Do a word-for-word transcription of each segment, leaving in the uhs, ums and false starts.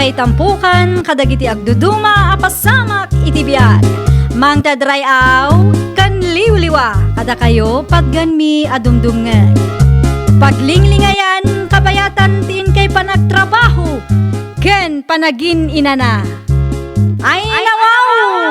Itampukan kadagiti agduduma a pasamak iti biag. Mangted ray-aw ken liwliwa kadakayo patgenmi a dumdumngeg. Paglinglingayan kabayatan ti inkay panagtrabaho ken panagin-inana. Ay, nawaw!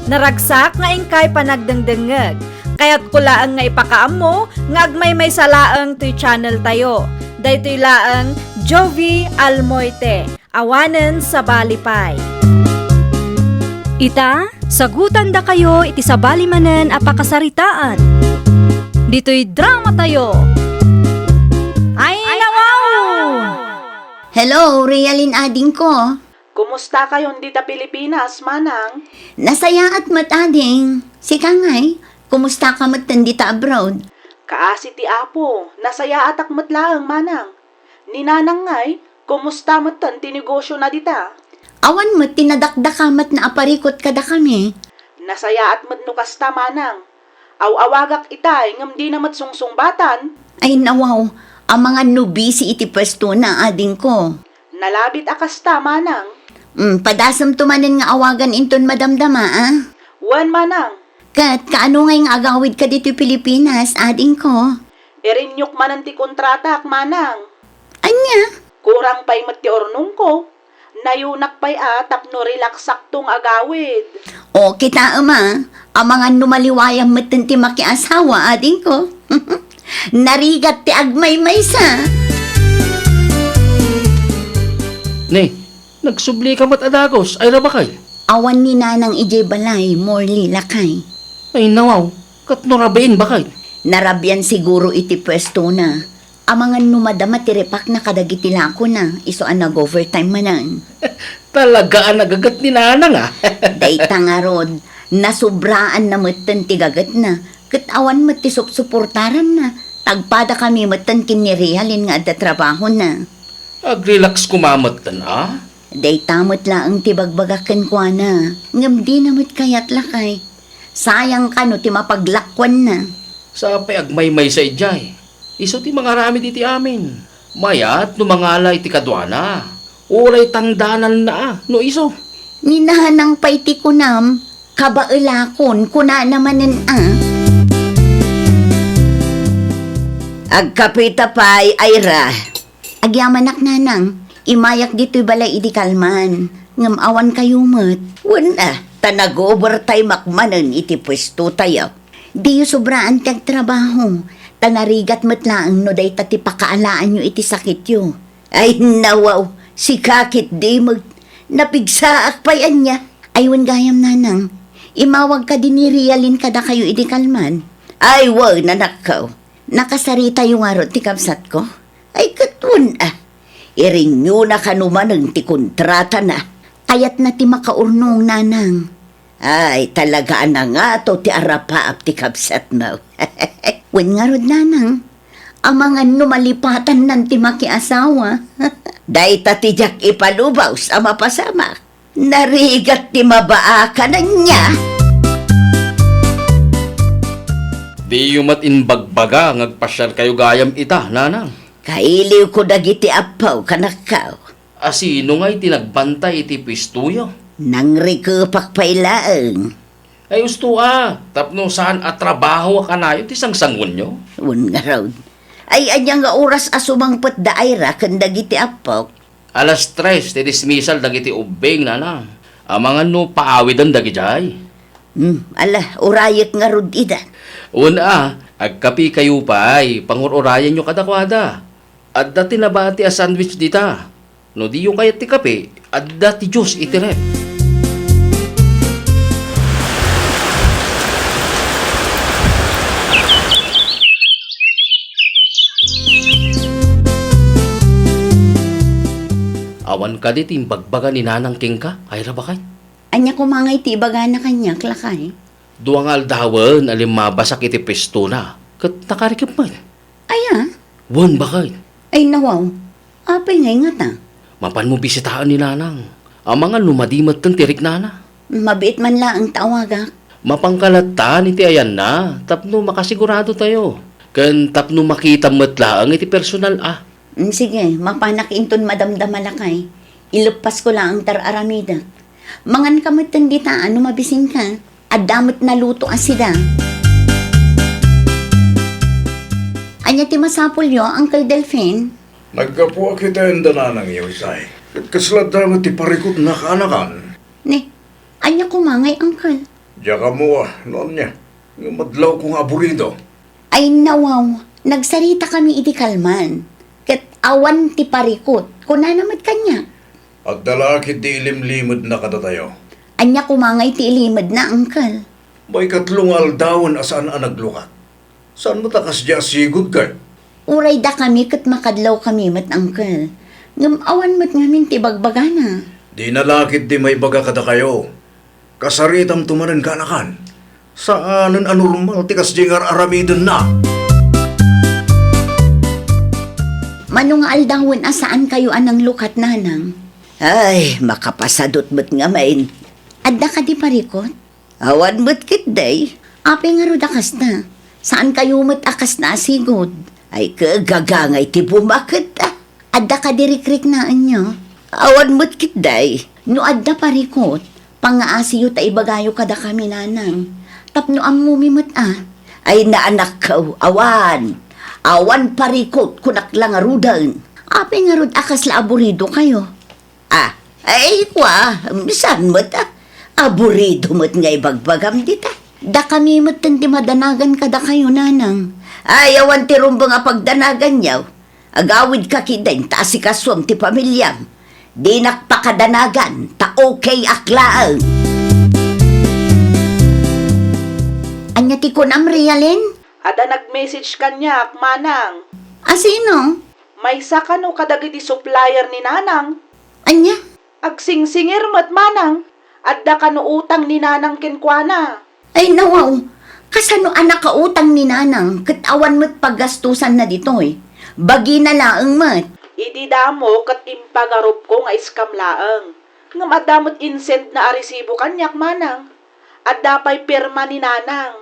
Naragsak nga inkay panagdengdengngeg. Kayatko laeng nga ipakaammo nga agmaymaysa laeng toy channel tayo. Daytoy laeng Jovie Almoite, awanen sabali pay. Ita, sagutandakayo iti sabali manen a pakasaritaan. Ditoy drama tayo. Ay, nawaw! Hello, Realin adingko. Kumusta kayon dita Pilipinas, manang? Nasayaat met, ading. Sika ngay, kumusta ka met dita abroad? Kaasi ti Apo, nasayaatak met laeng, manang. Ni nanang ngay, kumusta met ti negosio na dita? Awan met ti nadakdaka met na aparikot kadakami. Nasayaat met no kasta, manang. Aw-awagak itay ngem dina met sungsungbatan. Ay nawaw, amangan no busy iti pwesto na, adingko. Nalabit a kasta, manang. Mm, padasemto manen nga awagan inton madamdama, a? Wen, manang. Ket kaano ngay nga agawidka ditoy Pilipinas, adingko? Irenew-k manen ti kontratak, manang. Ania? Kurang pay met ti urnongko. Nayunak pay a tapno relaxakto nga agawid. O, kitaem a, amangan no maliwayam metten ti makiasawa, adingko. Narigat ti agmaymaysa. Ne, nagsublika met a dagus, Ira, baket? Awan ni nanang idiay balay, Morley, lakay. Ay, nawaw, ket no rabiin, baket? Narabian siguro iti pwestona. Amangan no madama ti ripakna kadagiti lakona, isu a nag-overtime manen. Talaga a nagaget ni nanang, a. Dayta ngarud, nasubraanna metten ti gagetna, ket awan met ti supsuportaranna. Tagpadakami metten ken ni Realin nga adda trabahona. Agrelax koma metten, a? Dayta met laeng ti bagbagak kenkuana, ngem dina met kayat, lakay. Sayang kano ti mapaglakuanna. Sapay agmaymaysa idiay. Isu ti mangaramid iti amin. Mayat no mangala iti kaduana. Uray tangdananna a, no isu. Ni nanang pay ti kunam, kabaelakon, kunana manen a. Agkapita pay, Ira. Agyamanak, nanang. Imayak ditoy balay idi kalman. Ngem awan kayo met. Wen a, ta nag-overtime-ak manen iti pwesto tayo. Diyo sobraan ti agtrabaho, ta narigat met laeng no dayta ti pakaalaanyo iti sakityo. Ay, nawaw, sika ket di met. Napigsaak pay ania. Ay, wen gayam, nanang. Imawag kadi ni Realin kadakayo idi kalman. Ay, wen, anakko. Nakasaritayo ngarud ti kabsatko? Ay, ket wen a. Irenew-na kano manen ti kontratana. Kayatna ti makaurnong, nanang. Ay, talaga a nangato ti arapaap ti kabsatmo. Wen ngarud, nanang. Amangan no malipatannan ti makiasawa. Dayta ti diak ipalubos a mapasamak. Narigat ti mabaakan ania. Diyo met imbagbaga nga agpasiarkayo gayam ita, nanang. Kailiwko dagiti appaw, kanakkaw. A sino ngay ti nagbantay iti pwestoyo? Nangrikepak pay laeng. Ay, usto a, tapno saan a trabaho a kanayon ti sangsangonyo? Wen ngarud. Ay, ania nga oras a sumangpet da Ira ken dagiti appok? Alas tres ti dismissal dagiti ubbing, nanang. Amangan no paawiden dagidiay. Hmm, ala, urayek ngarud ida. Wen a, agkapikayo pay, pangur-urayenyo kadakuada. Adda ti nabati a sandwich dita. No diyo kayat ti kape, adda ti juice iti ref. Awan kadi ti imbagbaga ni Nanang kenka, Ira, baket? Ania koma ngay ti ibagana kaniak, lakay? Dua nga aldawen a limmabasak iti pwestona, ket nakarikep met. Aya? Wen, baket. Ay, nawaw. Apay ngay ngata? Mapanmo bisitaen ni Nanang. Amangan no madi metten ti riknana. Mabiit man laeng ta awagak. Mapanka lattan iti ayanna tapno makasigurado tayo. Ken tapno makitam met laeng iti personal a. Mm, sige, mapanak inton madamdama lakay. Ileppasko laeng ti ar-aramidek. Manganka metten dita no mabisinka. Adda met naluto a sida. Ania ti masapulyo, Uncle Delfin? Naggapuak iti ayan da nanangyo, Isay. Ket kasla adda met ti parikutna kaanakan. Ni, ania koma ngay, Uncle? Diak ammo a no ania. Ngem adlawko nga aburido. Ay, nawaw, nagsaritakami iti kalman. Ket awan ti parikut, kunana met kaniak. Adda la ketdi ilimlimedna kadatayo. Ania koma ngay ti ilimedna, Uncle? Maikatlo nga aldawen a saan a naglukat. Saan met a kasdiay a sigud ket? Uray dakami ket makadlawkami met, Uncle. Ngem awan met ngamin ti ibagbagana. Dina la ketdi maibaga kadakayo. Kasaritamto manen kaanakan. Saanen a normal ti kasdiay nga ar-aramidenna. Mano nga aldawen a saankayo a nanglukat, nanang? Ay, makapasadut met ngamin. Adda kadi parikut? Awan met ketdi. Apay ngarud a kasta? Saankayo met a kasta a sigud? Ay, kagagangay ti bumaket, a. Adda kadi rikriknaenyo? Awan met ketdi. No adda parikut, pangngaasiyo ta ibagayo kadakami, nanang. Tapno ammomi met a. Ay, naanakko, awan. Awan parikut, kunak la ngaruden. Apay ngarud a kasla aburidokayo? Ah, ay, kua, saan met a. Aburido met nga ibagbagam dita. Dakami metten ti madanagan kadakayo, nanang. Ay, awan ti rumbeng a pagdanaganyo. Agawidka ketdin ta asikasuam ti pamiliam. Dinak pakadanagan, ta okay ak laeng. Ania ti kunam, Realin? Adda nag-message kaniak, manang. A sino? Maysa kano kadagiti supplier ni nanang. Ania? Agsingsingir met, manang. Adda kano utang ni nanang kenkuana. Ay, nawaw. Kasano a nakautang ni nanang ket awan met paggastusanna ditoy? Bagina laeng met. Idi damo ket impagarupko nga scam laeng. Ngem adda met insendna a resibo kaniak, manang. Adda pay pirma ni nanang.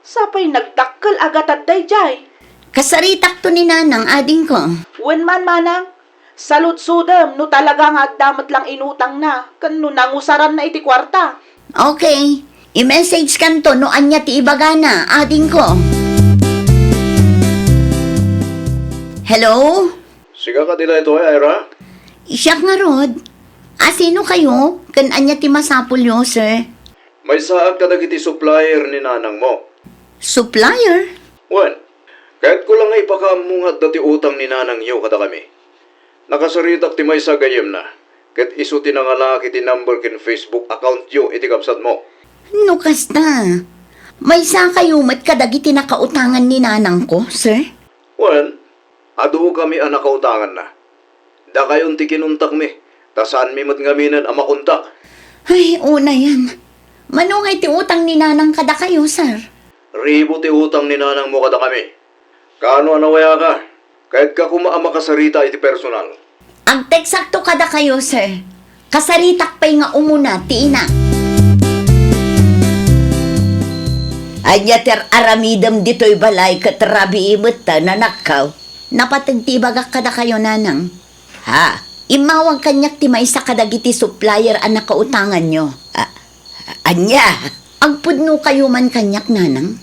Sapay nagdakkel a gatad daydiay. Kasaritakto ni nanang, adingko. Wen man, manang. Saludsodem no talaga nga adda met lang inutangna ken no nangusaranna iti kuarta. Okay. I-message kanto no ania ti ibagana, adingko. Hello? Sika kadi daytoy, Ira? Siak ngarud. A, sino kayo? Ken ania ti masapulyo, sir? Maysaak kadagiti supplier ni nanangmo. Supplier? Wen, kayatko la nga ipakaammo nga adda ti utang ni nanangyo kadakami. Nakasaritak ti maysa a gayyemna, ket isu ti nangalaak iti number ken Facebook accountyo iti kabsatmo. No kasta, maysakayo met kadagiti nakautangan ni nanangko, sir? Wen, adukami a nakautanganna. Dakayon ti kinuntakmi, ta saanmi met ngaminen a makontak. Ay, unayen. Mano ngay ti utang ni nanang kadakayo, sir? Ribu ti utang ni nanangmo kadakami. Kaano a nawayaka? Kayatka koma a makasarita iti personal. Agteksakto kadakayo, sir. Kasaritak pay nga umuna ti ina. Ania ti ar-aramidem ditoy balay ket rabii met ta, nanakkaw? Napateg ti ibagak kadakayo, nanang. Ha? Immawag kaniak ti maysa kadagiti supplier a nakautanganyo. A-, ania? Agpudnokayo man kaniak, nanang.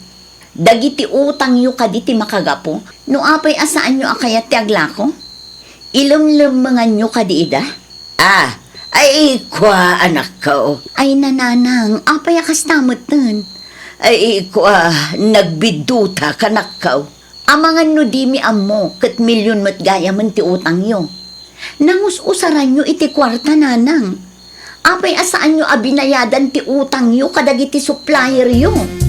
Dagiti utangyo kadi ti makagapu no apay a saanyo a kayat ti aglako? Ilemlemmenganyo kadi ida? Ah, ay, kua, anakko. Ay, nanang, apay a kasta metten? Ay, kua, nagbidduta, kanakko. Amangan no dimi ammo, ket milyon met gayamen ti utangyo. Nangus-usaranyo iti kuarta, nanang. Apay a saanyo a binayadan ti utangyo kadagiti supplieryo?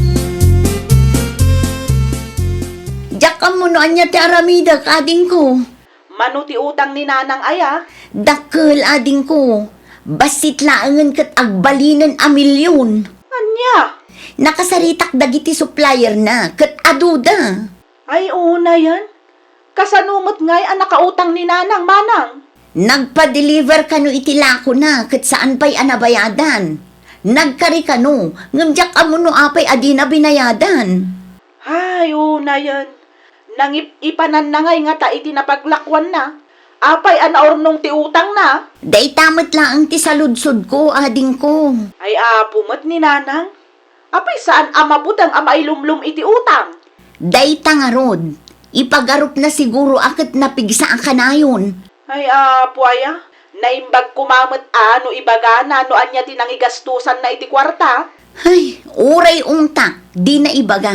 Diak ammo no ania ti aramidek, adingko. Mano ti utang ni nanang aya? Dakkel, adingko. Bassit laengen ket agbalinen a milyon. Ania? Nakasaritak dagiti supplierna ket aduda. Ay, unayen. Kasano met ngay a nakautang ni nanang, manang? Nagpa-deliver kano iti lakona ket saan pay a nabayadan. Nagkari kano, ngem diak ammo no apay a dina binayadan. Ay, unayen. Nangip-ipananna ngay ngata iti napaglakuanna. Apay a naurnong ti utangna? Dayta met laeng ti saludsodko, adingko. Ay, apo met ni Nanang. Apay saan a mabuteng a mailumlom iti utang? Dayta ngarud, ipagarupna siguro a ket napigsa a kanayon. Ay, apo aya, naimbag koma met a no ibagana no ania ti nangigastosanna iti kuarta? Ay, uray ungtak, dina ibaga.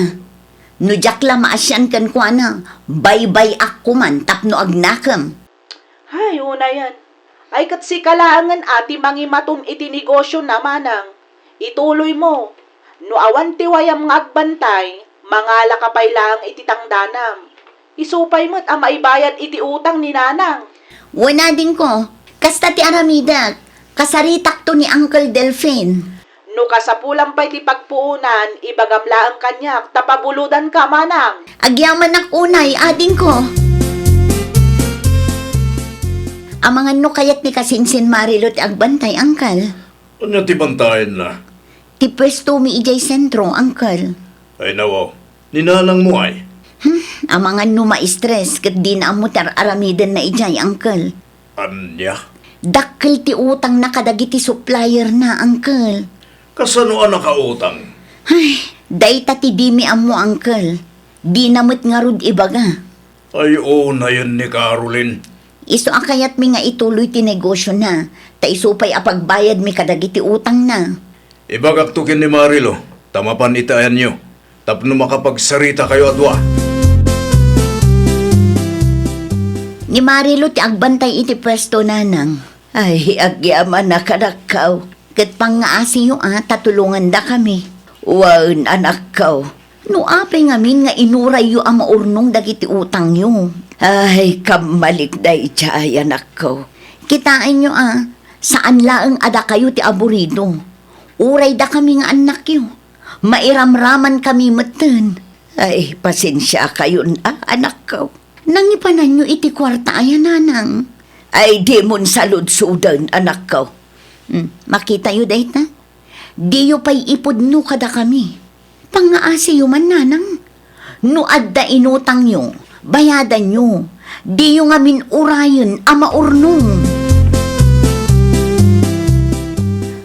No diak la maasian kenkuana, baybay-ak koman tapno agnakem. Ay, unayen. Ay, ket sika laengen a ti mangimaton iti negosiona, manang. Ituloymo. No awan ti wayam nga agbantay, mangalaka pay laeng iti tangdanam. Isu pay met a maibayad iti utang ni Nanang. Wen, adingko, kasta ti aramidek. Kasaritakto ni Uncle Delfin. No kasapulan pay ti pagpuonan, ibagam laeng kaniak ta pabulodanka, manang. Agyamanak unay, adingko. Amangan no kayat ni kasinsin Marilo ti agbantay, Uncle. Ania ti bantayenna? Ti pwestomi idiay sentro, Uncle. Ay, nawaw. Ni nanangmo ay? Hmm, amangan no ma-stress ket dina ammo ti ar-aramidenna idiay, Uncle. Ania? Dakkel ti utangna kadagiti supplierna, Uncle. Kasano a nakautang? Ay, dayta ti dimi ammo, Uncle. Dina met ngarud ibaga. Ay, unayen ni Caroline. Isu a kayatmi nga ituloy ti negosiona, ta isu pay a pagbayadmi kadagiti utangna. Ibagakto ken ni Marilo, ta mapan iti ayanyo, tapno makapagsaritakayo a dua. Ni Marilo ti agbantay iti pwesto, Nanang. Ay, agyamanak, anakko. Ket pangngaasiyo a ta tulongandakami. Wen, anakko, no apay ngamin nga inurayyo a maurnong dagiti utangyo. Ay, kammalik daydiay, anakko. Kitaenyo a, saan laeng a dakayo ti aburido. Uray dakami nga annakyo. Mairamramankami metten. Ay, pasensiakayon a, anakko. Nangipananyo iti kuarta aya, Nanang? Ay, dimon saludsoden, anakko. Hmm, makitayo dayta? Diyo pay ipudno kadakami. Pangngaasiyo man, Nanang. No adda inutangyo, bayadanyo. Diyo ngamin urayen a maurnong.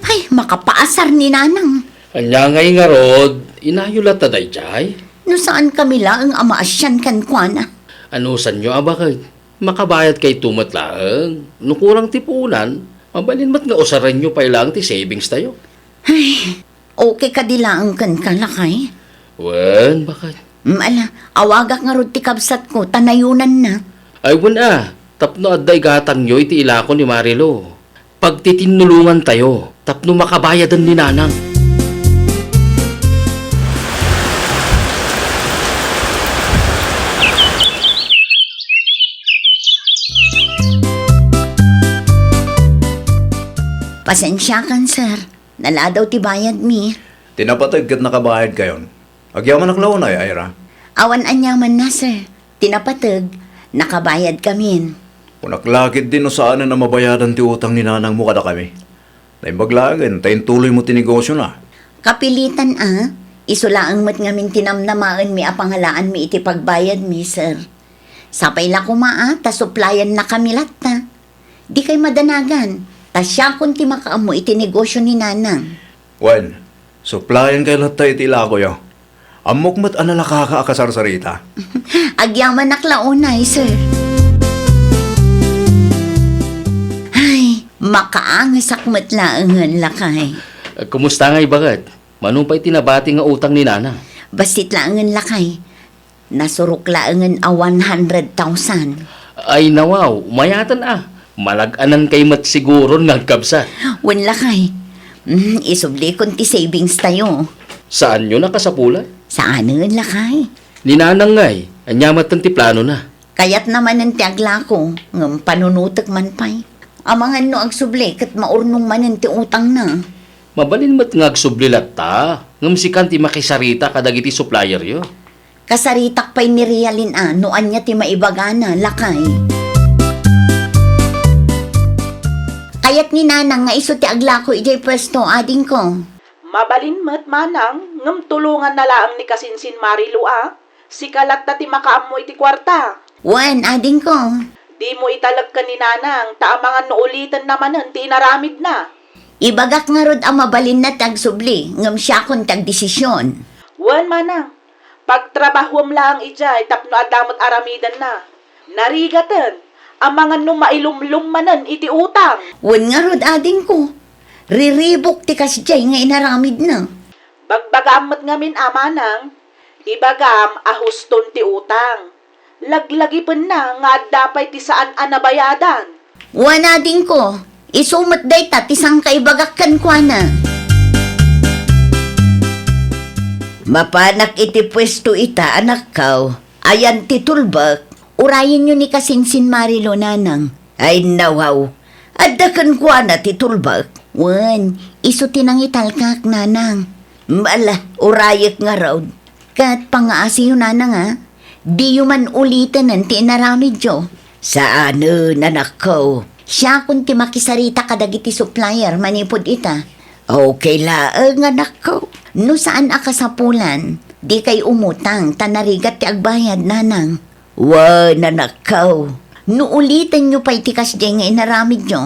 Ay, makapaasar ni Nanang. Ania ngay ngarud, inayo latta daydiay? No saankami laeng a maasian kenkuana. Anusanyo a baket? Makabayadkayto met laeng. No kurang ti puonan, mabalin met nga usarenyo pay laeng ti savings tayo. Ay, okay kadi laeng kenka, lakay? Wen, baket. Mm, ala, awagak ngarud ti kabsatko, ta nayonanna. Ay, wen a, tapno adda igatangyo iti ilako ni Marilo. Pagtitinnulongantayo tapno makabayaden ni Nanang. Pasensiakan, sir. Naladaw ti bayadmi. Ti napateg ket nakabayadkayon. Agyamanak la unay, Ira? Awan aniamanna, sir. Ti napateg, nakabayadkamin. Kunak la ketdi no saanen a mabayadan ti utang ni nanangmo kadakami. Naimbag laengen ta intuloymo ti negosiona. Kapilitan a, isu laeng met ngamin ti namnamaenmi a pangalaanmi iti pagbayadmi, sir. Sapay la koma a ta suppliennakami latta. Dikay madanagan, ta siakon ti makaammo iti negosio ni Nanang. Wen, supplienkay latta iti ilakoyo. Ammok met a nalakaka a kasarsarita. Agyamanak la unay, sir. Ay, makaangesak met laengen, lakay. Kumusta ngay, baket? Mano pay ti nabati nga utang ni Nanang? Bassit laengen, lakay. Nasurok laengen a one hundred thousand. Ay, nawaw, mayaten a. Malag-anankay met siguron nga agkabsat. Wen, lakay. Mm, isublikon ti savings tayo. Saanyo nakasapulan? Saanen, lakay. Ni Nanang ngay, ania met ti planona? Kayatna manen ti aglako, ngem panunotek man pay. Amangan no agsubli ket maurnong manen ti utangna. Mabalin met nga agsubli latta, ngem sikan ti makisarita kadagiti supplieryo. Kasaritak pay ni Realin a no ania ti maibagana, lakay. Kayat ni Nanang nga isu ti aglako idiay pwesto, adingko. Mabalin met, manang, ngem tulonganna laeng ni kasinsin Marilo a. Sika latta ti makaammo iti kuarta. Wen, adingko. Dimo italek ken ni Nanang, ta amangan no ulitenna manen ti inaramidna. Ibagak ngarud a mabalinna ti agsubli, ngem siakon ti agdesision. Wen, Manang. Pagtrabahuem laeng idiay tapno adda met aramidenna. Narigaten, amangan no mailumlom manen iti utang. Wen ngarud, adingko. Riribuk ti kasdiay nga inaramidna. Bagbagaam met ngamin a, Manang. Ibagam a huston ti utang. Laglagipenna nga adda pay ti saan a nabayadan. Wen, adingko, isu met dayta ti sangkaibagak kenkuana. Mapanak iti puesto ita, anakko. Ayan ti tulbek. Urayenyo ni kasinsin Marilo, Nanang. Ay, nawaw. Adda kenkuana ti tulbek. Wen, isu ti nangitalkak, Nanang. Ala, urayek ngarud. Ket pangngaasiyo, Nanang, a. Diyo man ulitenen ti inaramidyo. Saanen, anakko. Siakon ti makisarita kadagiti supplier manipud ita. Okay laeng, anakko. No saan a kasapulan, dikay umutang ta narigat ti agbayad, Nanang. Wen, anakko. No ulitenyo pay ti kasdiay nga inaramidyo,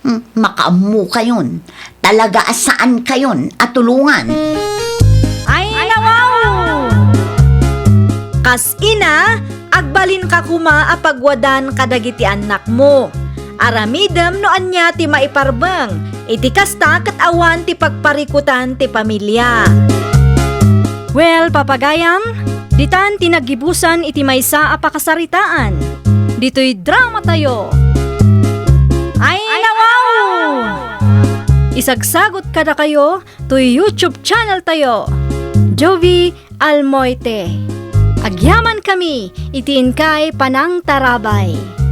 hmm, makaammokayon. Talaga a saankayon a tulongan. Ay, nawaw! Kas ina, agbalinka koma a pagwadan kadagiti annakmo. Aramidem no ania ti maiparbeng. Iti kasta ket awan ti pagparikutan ti pamilia. Well, papagayam, ditan ti naggibusan iti maysa a pakasaritaan. Ditoy dramatayo. Ay, nawaw! Isagsagot kadakayo toy YouTube channel tayo, Jovie Almoite. Agyamankami iti inkay panangtarabay.